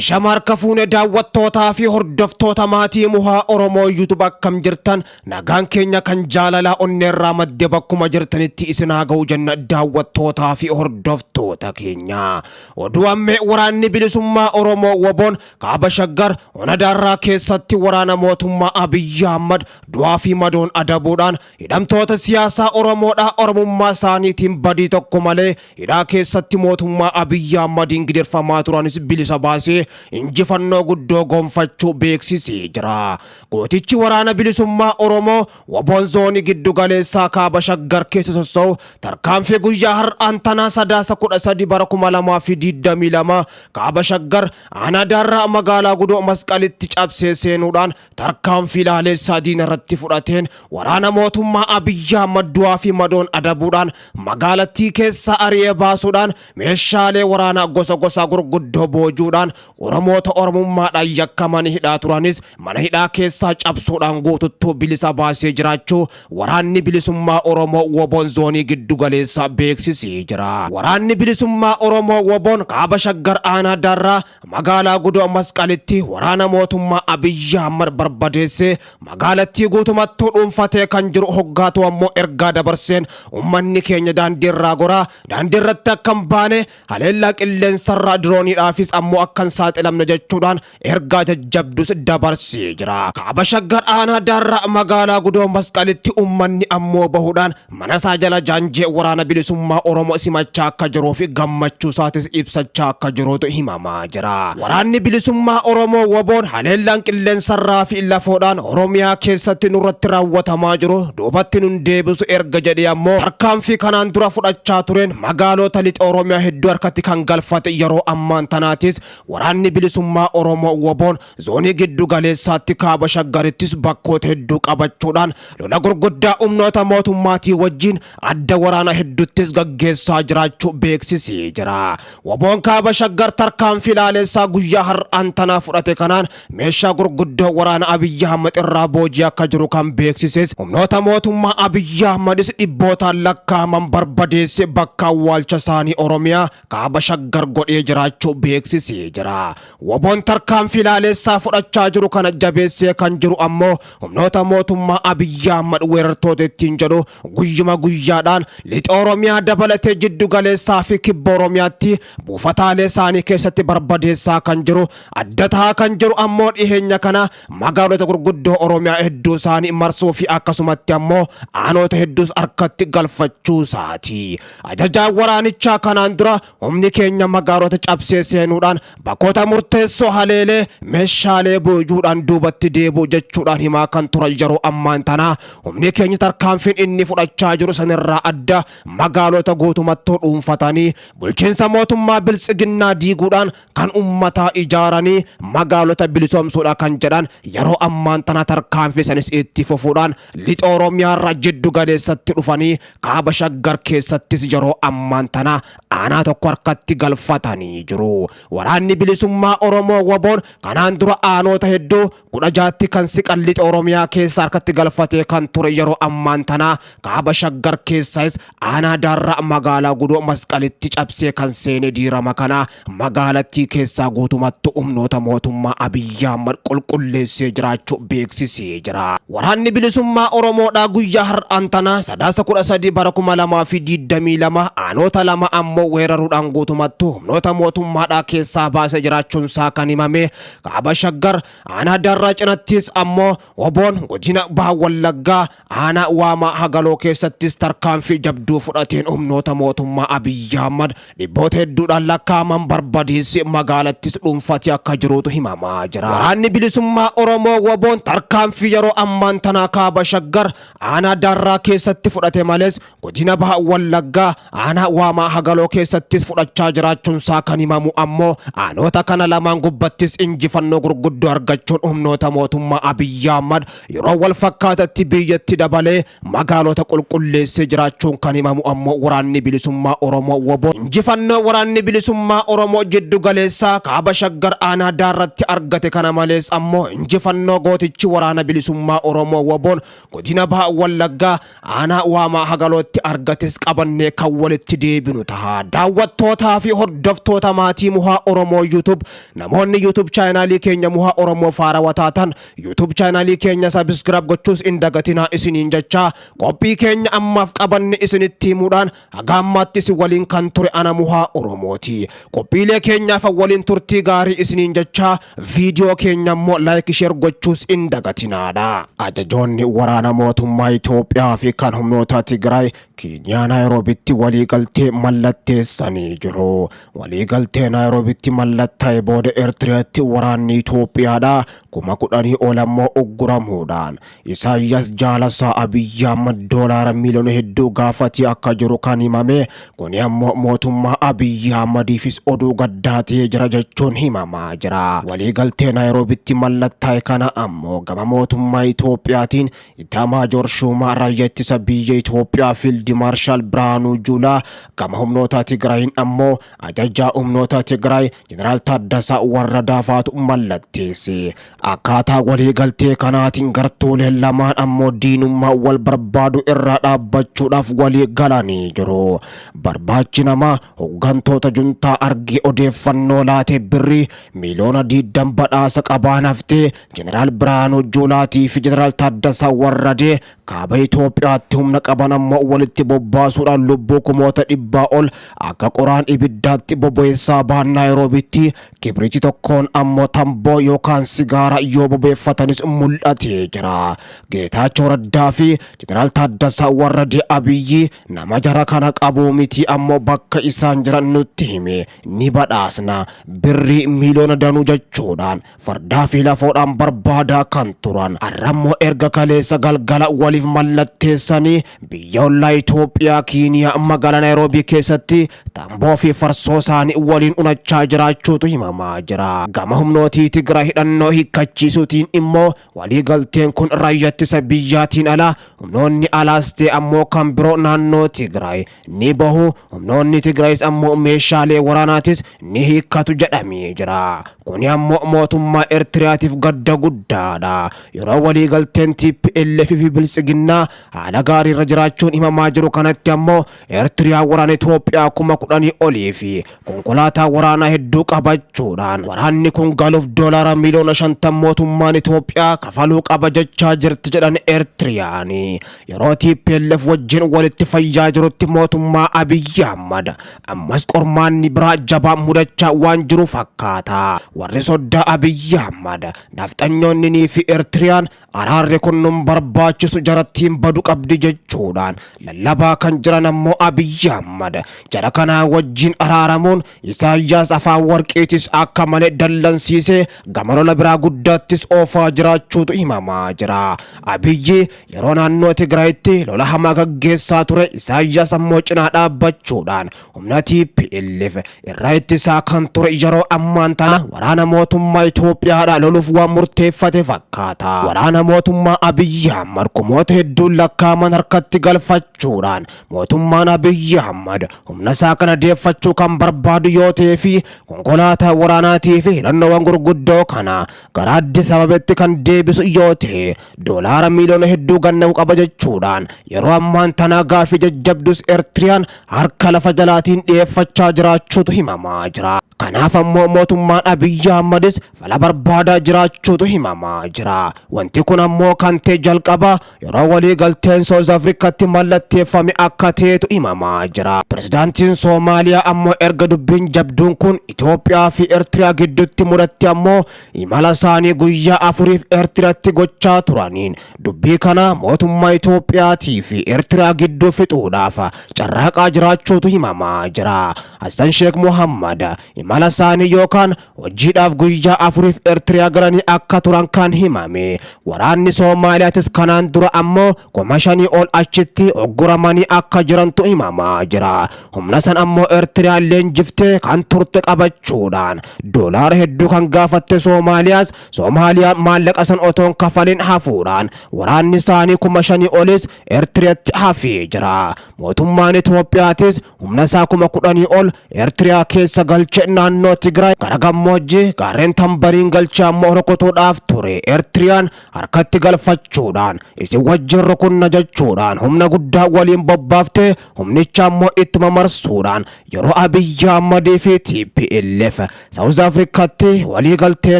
Ashama harka fuune, daawwattootaa fi hordoftoota maatii Muhaa Oromoo YouTube, akkam jirtan? Nagaan keenya kan jaalalaa onneerraa madde bakkuma jirtanitti isin haa ga'u jenna. Daawwattootaa fi hordoftoota keenya, oduu ammee: waraanni bilisummaa Oromoo WBOn kaaba Shaggar ona Daarraa keessatti waraana mootummaa Abiyyi Ahmad du'aa fi madoon adabuudhaan hidhamtoota siyaasaa Oromoodhaa Oromummaa isaaniitiin badii tokko malee hidhaa keessatti mootummaa Abiyyi Ahmadiin gidirfamaa turanis bilisa baasee injifannoo guddoo gonfachuu beeksisee jira. Gootichi waraana bilisummaa Oromoo WBOn zoonii giddu galeessaa kaaba Shaggar keessa sossa'u tarkaanfii guyyaa har'aan tanaa Sadaasa 13 bara 2022 kaaba Shaggar aanaa Daarraa magaalaa Gudoo Masqalitti cabsee seenuudhaan tarkaanfii laaleessaa diina irratti fudhateen waraana mootummaa Abiyyi Ahmad du'aa fi madoon adabuudhaan magaalattii keessaa ari'ee baasuudhaan meeshaalee waraanaa gosa gosaa gurguddoo boojuudhaan Oromoota Oromummaadhaan yakkamanii hidhaa turanis mana hidhaa keessaa cabsuudhaan guututtuu bilisa baasee jiraachuu waraanni bilisummaa Oromoo WBOn zoonii giddu galeessaa beeksisee jira. Waraanni bilisummaa Oromoo WBOn kaaba Shaggar aanaa Daarraa magaalaa Gudoo Masqalitti waraana mootummaa Abiyyi Ahmad barbadeessee magaalattii guutumattuu dhuunfatee kan jiru hoggaatu ammoo ergaa dabarseen, uummanni keenya daandii irraa goraa, daandii irratti akka hin baane, haleellaa qilleensarraa dirooniidhaafis ammoo akka hin saaxilamne jechuudhaan ergaa jajjabdus dabarsee jira. Kaaba Shaggar aanaa Daarraa magaalaa Gudoo Masqalitti uummanni ammoo bahuudhaan mana isaa jala jaanjee waraana bilisummaa Oromoo simachaa akka jiruu fi gammachuu isaatis ibsachaa akka jirutu himamaa jira. Waraanni bilisummaa Oromoo WBOn haleellaan qilleensarraa fi lafoodhaan Oromiyaa keessatti nurratti raawwatamaa jiru duubatti nun deebisu erga jedhee ammoo tarkaanfii kanaan dura fudhachaa tureen magaalota lixa Oromiyaa hedduu harkatti kan galfate yeroo ammaan tanaatis waraanni bilisummaa Oromoo WBOn zoonii giddu galeessaatti kaaba Shaggarittis bakkoota hedduu qabachuudhaan lola gurguddaa humnoota mootummaatii wajjin adda waraana hedduuttis gaggeessaa jiraachuu beeksisee jira. WBOn kaaba Shaggar tarkaanfii laaleessaa guyyaa har'aan tanaa fudhate kanaan meeshaa gurguddoo waraana Abiyyi Ahmad irraa boojii akka jiru kan beeksises, humnoota mootummaa Abiyyi Ahmadis dhibbootaan lakkaa'aman barbadeesse bakka awwaalcha isaanii Oromiyaa kaaba Shaggar godhee jiraachuu beeksisee jira. WBOn tarkaanfii laaleessaa fudhachaa jiru kana jabeessee kan jiru ammoo humnoota mootummaa Abiyyi Ahmad weerartoota ittiin jedhu guyyuma guyyaadhaan lixa Oromiyaa dabalatee jiddu galeessaa fi kibba Oromiyaatti buufataalee isaanii keessatti barbadeessaa kan jiru, adda tahaa kan jiru ammoo dhiheenya kana magaalota gurguddoo Oromiyaa hedduu isaanii marsuu fi akkasumatti ammoo aanota hedduus harkatti galfachuu isaati. Ajajaan waraanichaa kanaan dura humni keenya magaalota cabsee seenuudhaan bakkoota murteessoo haleelee meeshaalee boojuudhaan duubatti deebi'u jechuudhaan himaa kan turan, yeroo ammaan tanaa humni keenya tarkaanfiin inni fudhachaa jiru sanirraa adda magaalota guutumattuu dhuunfatanii bulchiinsa mootummaa biltsiginnaa diiguudhaan kan ummataa ijaaranii magaalota bilisoomsuudha kan jedhan, yeroo ammaan tana tarkaanfii sanis itti fufuudhaan lixa Oromiyaarraa jiddu galeessatti dhufanii kaaba Shaggar keessattis yeroo ammaan tana aanaa tokko harkatti galfatanii jiru. Waraanni bilisummaa Oromoo WBOn kanaan dura aanoota hedduu 16tti kan siqan lixa Oromiyaa keessa harkatti galfatee kan ture, yeroo ammaan tana kaaba Shaggar keessas aanaa Daarraa magaalaa Gudoo Masqalitti cabsee kan seene diirama kana magaalattii keessaa guutumatti humnoota mootummaa Abiyyi Ahmad qulqulleessee jiraachuu beeksisee jira. Waraanni bilisummaa Oromoodhaa guyyaa har'aan tana Sadaasa 13 bara 2022 aanota lama ammoo weeraruudhaan guutumattu humnoota mootummaadhaa keessaa baasee jiraachuunsaa kan himame kaaba Shaggar aanaa Daarraa cinattis ammoo WBOn godina Baha Wallaggaa aanaa Waamaa Hagaloo keessattis tarkaanfii jabduu fudhateen humnoota mootummaa Abiyyi Ahmad dhibboota hedduudhaan lakkaa'aman barbadeessee magaalattis dhuunfatee akka jirutu himamaa jira. Waraanni bilisummaa Oromoo WBOn tarkaanfii yeroo ammaan tanaa kaaba Shaggar aanaa Daarraa keessatti fudhate malees godina Baha Wallaggaa aanaa Waamaa Hagaloo keessattis fudhachaa jiraachuunsaa kan himamu ammoo aanota kana lamaan gubbattis injifannoo gurguddoo argachuun humnoota mootummaa Abiyyi Ahmad yeroo wal fakkaatatti biyyatti dabalee magaalota qulqulleessee jiraachuun kan himamu ammoo waraanni bilisummaa Oromoo WBO injifannoo waraanni bilisummaa Oromoo jiddu galeessaa kaaba Shaggar aanaa Daarratti argate kana malees ammoo injifannoo gootichi waraana bilisummaa Oromoo WBOn godina Baha Wallaggaa aanaa Waamaa Hagalootti argates qabannee kan walitti deebinu taha. Daawwattootaa fi hordoftoota maatii Muhaa Oromoo YouTube YouTube. Namoonni YouTube chaanaalii keenya Muhaa Oromoo faarawaa taatan, YouTube chaanaalii keenya subscribe gochuus hin dagatinaa isiniin jechaa, qophii keenya ammaaf qabanne isinitti himuudhaan haga ammaatti isin waliin kan ture ana Muhaa Oromooti. Qophiilee keenyaaf waliin turtii gaarii isiniin jechaa, viidiyoo keenya immoo like, share gochuus hin dagatinaadha. Ajajoonni waraana mootummaa Itoophiyaa fi kan humnoota Tigraay Keeniyaa Naayiroobitti waliigaltee mallatteessanii jiru. Waliigaltee Naayiroobitti mallattaa'e booda Eertiriyaatti waraanni Itoophiyaadha 10,000 ol ammoo ugguramuudhaan Isaayyaas jaalasaa Abiyyi Ahmad doolaara miiliyoona hedduu gaafatee akka jiru kan himame kuni ammoo mootummaa Abiyyi Ahmadiifis oduu gaddaa ta'ee jira jechuun himamaa jira. Waliigaltee Naayiroobitti mallattaa'e kana ammoo gama mootummaa Itoophiyaatiin Itaamaajoor Shuumaa Raayyaa Ittisa Biyya Itoophiyaa Fiild Maarshaal Birhaanuu Juulaa, gama humnoota Tigraayin ammoo ajajaa humnoota Tigraay Jeneraal Taaddasaa Warradaafaatu mallatteesse. Akkaataa waliigaltee kanaatiin gartuuleen lamaan ammoo diinummaa wal barbaadu irraa dhaabbachuudhaaf walii galanii jiru. Barbaachi namaa hooggantoota juntaa argee odeeffannoo laatee birrii miiliyoona 20 badhaasa qabaan haftee Jeneraal Birhaanuu Juulaatii fi Jeneraal Taaddasaa Warradee kaaba Itoophiyaatti humna qaban ammoo walitti bobbaasuudhaan lubbuu kumoota dhibbaa ol akka qoraan ibiddaatti bobeessaa bahan. Naayiroobitti kibriiti tokkoon ammoo tamboo yookaan sigaara yoo bobeeffatanis mul'atee jira. Geetaachoo Raddaa fi Jeneraal Taaddasaa Warradee Abiyyi nama jara kana qabuu miti, ammoo bakka isaan jiran nutti hime ni badhaasna birrii miiliyoona danuu jechuudhaan fardaa fi lafoodhaan barbaadaa kan turan, har'ammoo erga kaleessa galgala waliif mallatteessanii biyya ollaa Itoophiyaa Kiiniyaa magaalaa Naayiroobii keessatti tamboo fi farsoo isaanii waliin unachaa jiraachuutu himamaa jira. Gama humnootii Tigraay hidhannoo hiikkachiisuutiin immoo waliigalteen kun raayyaa ittisa biyyaatiin ala humnoonni alaas ta'e ammoo kan biroo naannoo Tigraay ni bahu, humnoonni Tigraayis ammoo meeshaalee waraanaatis ni hiikkatu jedhamee jira. Kuni ammoo mootummaa Eertiriyaatiif gadda guddaadha. Yeroo waliigalteen TPLF fi Biltsiginnaa haala gaarii irra jiraachuun himamaa jiru kanatti ammoo Eertiriyaa waraana Itoophiyaa 10,000 olii fi konkolaataa waraanaa hedduu qabachuudhaan waraanni kun galuuf doolaara miiliyoona 50 mootummaan Itoophiyaa kafaluu qaba jechaa jirti jedhan Eertiriyaani. Yeroo TPLF wajjin walitti fayyaa jirutti mootummaa Abiyyi Ahmad ammas qormaanni biraa jabaa mudachaa waan jiru fakkaata. Warri soddaa Abiyyi Ahmad nafxanyoonni fi Eertiriyaan araarri kun nun barbaachisu, jarattiin badu qabdi jechuudhaan lallabaa kan jiran ammoo Abiyyi Ahmad jara kanaa wajjin araaramuun Isaayyaas afaan warqiitis akka malee dallansiisee gama lola biraa guddaattis oofaa jiraachuutu himamaa jira. Abiyyi yeroo naannoo Tigraayitti lola hamaa gaggeessaa ture Isaayyaas ammoo cinaa dhaabbachuudhaan humna TPLF irraa ittisaa kan ture, yeroo ammaan tana waraana mootummaa Itoophiyaadha loluuf waan murteeffate fakkaata. Waraana mootummaa Abiyyi Ahmad kumoota hedduun lakkaaman harkatti galfachuudhaan mootummaan Abiyyi Ahmad humna isaa kana deeffachuu kan barbaadu yoo ta'ee fi konkolaataa waraanaatii fi hidhannoowwan gurguddoo kana gara Addis Ababetti kan deebisu yoo ta'e doolaara miiliyoona hedduu ganna'uu qaba jechuudhaan yeroo ammaan tanaa gaafii jajjabdus Eertiriyaan harka lafa jalaatiin dhiyeeffachaa jiraachuutu himamaa jira. Kanaaf ammoo mootummaan Abiyyi Ahmadis fala barbaadaa jiraachuutu himamaa jira. Wanti kun ammoo kan ta'e jalqaba yeroo walii galteen South Afrikaatti mallatteeffame akka ta'etu himamaa jira. Pirezidaantiin Soomaaliyaa ammoo erga dubbiin jabduun kun Itoophiyaa fi Eertiriyaa gidduutti mudatte ammoo imala isaanii guyyaa 4f Eertiriyaatti gochaa turaniin dubbii kana mootummaa Itoophiyaatii fi Eertiriyaa gidduu fixuudhaaf carraaqaa jiraachuutu himamaa jira. Hassan Sheekh Muhammad imala isaanii yookaan hojiidhaaf guyyaa 4f Eertiriyaa galanii akka turan kan himame. Waraanni Soomaaliyaatis kanaan dura ammoo 5,000 ol achitti ogguramanii akka jirantu himamaa jira. Humna san ammoo Eertiriyaan leenjiftee kan turte qabachuudhaan doolaara hedduu kan gaafatte Soomaaliyaas, Soomaaliyaan maallaqa san otoon kafalin hafuudhaan waraanni isaanii 5,000 olis Eertiriyaatti hafee jira. Mootummaan Itoophiyaatis humna isaa 10,000 ol Eertiriyaa keessa galche. naannoo Tigraay gara gammoojjii gaarreen Tambariin galchee ammoo rukutuudhaaf ture Eertiriyaan harkatti galfachuudhaan isin wajjin rukunna jechuudhaan humna guddaa waliin bobbaaftee humnicha ammoo ittuma marsuudhaan yeroo Abiyyi Ahmadii fi TPLF Saawuz Afrikaatti walii galtee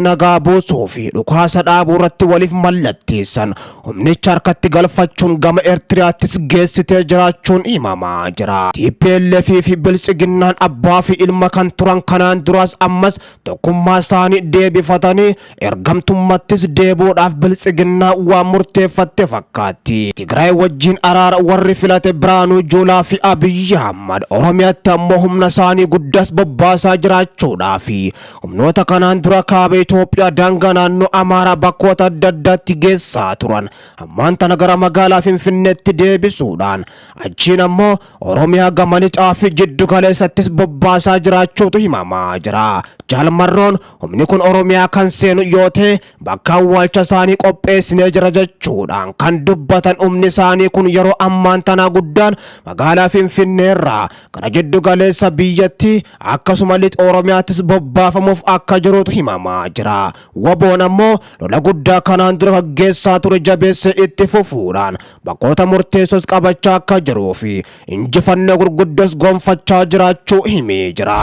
nagaa buusuu fi dhukaasa dhaabuu irratti waliif mallatteessan humnicha harkatti galfachuun gama Eertiriyaattis geessitee jiraachuun himamaa jira. TPLF fi Biltsiginnaan abbaa fi ilma kan turan kanaan duraas ammas tokkummaa isaanii deebifatanii ergamtummattis deebuudhaaf Biltsiginnaa waan murteeffatte fakkaatti. Tigraay wajjin araara warri filate Biraanuu Juulaa fi Abiyyi Ahmad Oromiyaatti ammoo humna isaanii guddaas bobbaasaa jiraachuudhaa fi humnoota kanaan dura kaaba Itoophiyaa daangaa naannoo Amaaraa bakkoota adda addaatti geessaa turan ammaan tana gara magaalaa Finfinneetti deebisuudhaan achiin ammoo Oromiyaa gama lixaa fi jiddu galeessattis bobbaasaa jiraachuutu himamaa jira. Jaal Marroon humni kun Oromiyaa kan seenu yoo ta'e bakka awwaalcha isaanii qopheessinee jira jechuudhaan kan dubbatan humni isaanii kun yeroo ammaan tanaa guddaan magaalaa Finfinneerraa gara jiddu galeessa biyyattii akkasuma lixa Oromiyaattis bobbaafamuuf akka jirutu himamaa jira. Waboon ammoo lola guddaa kanaan dura gaggeessaa ture jabeessee itti fufuudhaan bakkoota murteessos qabachaa akka jiruu fi injifannoo gurguddos gonfachaa jiraachuu himee jira.